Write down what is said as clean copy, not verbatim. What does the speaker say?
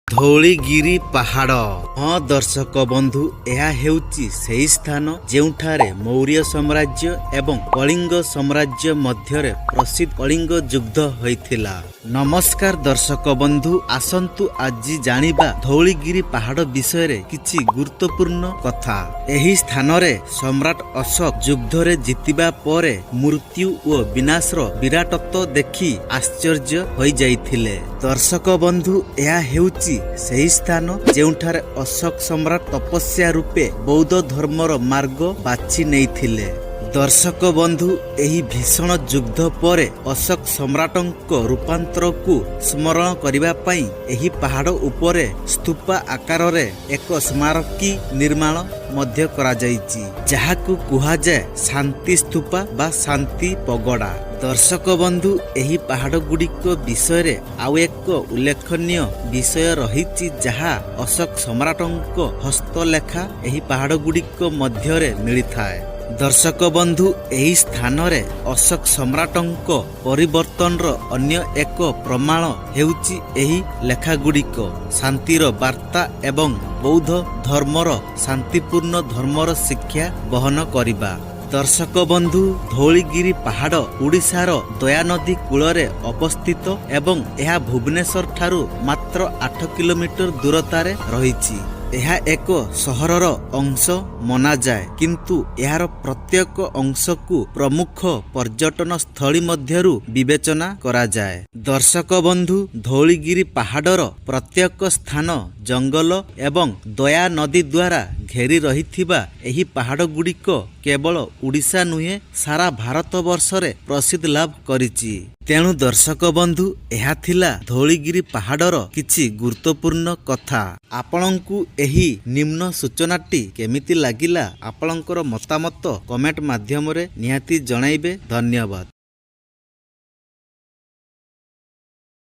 ଧଉଳିଗିରି ପାହାଡ଼। ହଁ ଦର୍ଶକ ବନ୍ଧୁ, ଏହା ହେଉଛି ସେହି ସ୍ଥାନ ଯେଉଁଠାରେ ମୌର୍ଯ୍ୟ ସାମ୍ରାଜ୍ୟ ଏବଂ କଳିଙ୍ଗ ସାମ୍ରାଜ୍ୟ ମଧ୍ୟରେ ପ୍ରସିଦ୍ଧ କଳିଙ୍ଗ ଯୁଦ୍ଧ ହୋଇଥିଲା। ନମସ୍କାର ଦର୍ଶକ ବନ୍ଧୁ, ଆସନ୍ତୁ ଆଜି ଜାଣିବା ଧଉଳିଗିରି ପାହାଡ଼ ବିଷୟରେ କିଛି ଗୁରୁତ୍ୱପୂର୍ଣ୍ଣ କଥା। ଏହି ସ୍ଥାନରେ ସମ୍ରାଟ ଅଶୋକ ଯୁଦ୍ଧରେ ଜିତିବା ପରେ ମୃତ୍ୟୁ ଓ ବିନାଶର ବିରାଟତ୍ୱ ଦେଖି ଆଶ୍ଚର୍ଯ୍ୟ ହୋଇଯାଇଥିଲେ। ଦର୍ଶକ ବନ୍ଧୁ, ଏହା ହେଉଛି ସେହି ସ୍ଥାନ ଯେଉଁଠାରେ ଅଶୋକ ସମ୍ରାଟ ତପସ୍ୟା ରୂପେ ବୌଦ୍ଧ ଧର୍ମର ମାର୍ଗ ବାଛି ନେଇଥିଲେ। ଦର୍ଶକ ବନ୍ଧୁ, ଏହି ଭୀଷଣ ଯୁଦ୍ଧ ପରେ ଅଶୋକ ସମ୍ରାଟଙ୍କ ରୂପାନ୍ତରକୁ ସ୍ମରଣ କରିବା ପାଇଁ ଏହି ପାହାଡ଼ ଉପରେ ସ୍ତୂପ ଆକାରରେ ଏକ ସ୍ମାରକୀ ନିର୍ମାଣ ମଧ୍ୟ କରାଯାଇଛି, ଯାହାକୁ କୁହାଯାଏ ଶାନ୍ତି ସ୍ତୂପ ବା ଶାନ୍ତି ପଗୋଡ଼ା। ଦର୍ଶକ ବନ୍ଧୁ, ଏହି ପାହାଡ଼ ଗୁଡ଼ିକ ବିଷୟରେ ଆଉ ଏକ ଉଲ୍ଲେଖନୀୟ ବିଷୟ ରହିଛି, ଯାହା ଅଶୋକ ସମ୍ରାଟଙ୍କ ହସ୍ତଲେଖା ଏହି ପାହାଡ଼ ଗୁଡ଼ିକ ମଧ୍ୟରେ ମିଳିଥାଏ। ଦର୍ଶକ ବନ୍ଧୁ, ଏହି ସ୍ଥାନରେ ଅଶୋକ ସମ୍ରାଟଙ୍କ ପରିବର୍ତ୍ତନର ଅନ୍ୟ ଏକ ପ୍ରମାଣ ହେଉଛି ଏହି ଲେଖାଗୁଡ଼ିକ ଶାନ୍ତିର ବାର୍ତ୍ତା ଏବଂ ବୌଦ୍ଧ ଧର୍ମର ଶାନ୍ତିପୂର୍ଣ୍ଣ ଧର୍ମର ଶିକ୍ଷା ବହନ କରିବା। ଦର୍ଶକ ବନ୍ଧୁ, ଧଉଳିଗିରି ପାହାଡ଼ ଓଡ଼ିଶାର ଦୟାନଦୀ କୂଳରେ ଅବସ୍ଥିତ ଏବଂ ଏହା ଭୁବନେଶ୍ୱର ଠାରୁ ମାତ୍ର 8 କିଲୋମିଟର ଦୂରତାରେ ରହିଛି। ଏହା ଏକ ସହରର ଅଂଶ ମନାଯାଏ, କିନ୍ତୁ ଏହାର ପ୍ରତ୍ୟେକ ଅଂଶକୁ ପ୍ରମୁଖ ପର୍ଯ୍ୟଟନ ସ୍ଥଳୀ ମଧ୍ୟରୁ ବିବେଚନା କରାଯାଏ। ଦର୍ଶକ ବନ୍ଧୁ, ଧଉଳିଗିରି ପାହାଡ଼ର ପ୍ରତ୍ୟେକ ସ୍ଥାନ ଜଙ୍ଗଲ ଏବଂ ଦୟା ନଦୀ ଦ୍ୱାରା ଘେରି ରହିଥିବା ଏହି ପାହାଡ଼ ଗୁଡ଼ିକ କେବଳ ଓଡ଼ିଶା ନୁହେଁ, ସାରା ଭାରତ ବର୍ଷରେ ପ୍ରସିଦ୍ଧ ଲାଭ କରିଛି। ତେଣୁ ଦର୍ଶକ ବନ୍ଧୁ, ଏହା ଥିଲା ଧଉଳିଗିରି ପାହାଡ଼ର କିଛି ଗୁରୁତ୍ୱପୂର୍ଣ୍ଣ କଥା। ଆପଣଙ୍କୁ ଏହି ନିମ୍ନ ସୂଚନାଟି କେମିତି ଲାଗିଲା, ଆପଣଙ୍କର ମତାମତ କମେଣ୍ଟ ମାଧ୍ୟମରେ ନିହାତି ଜଣାଇବେ। ଧନ୍ୟବାଦ।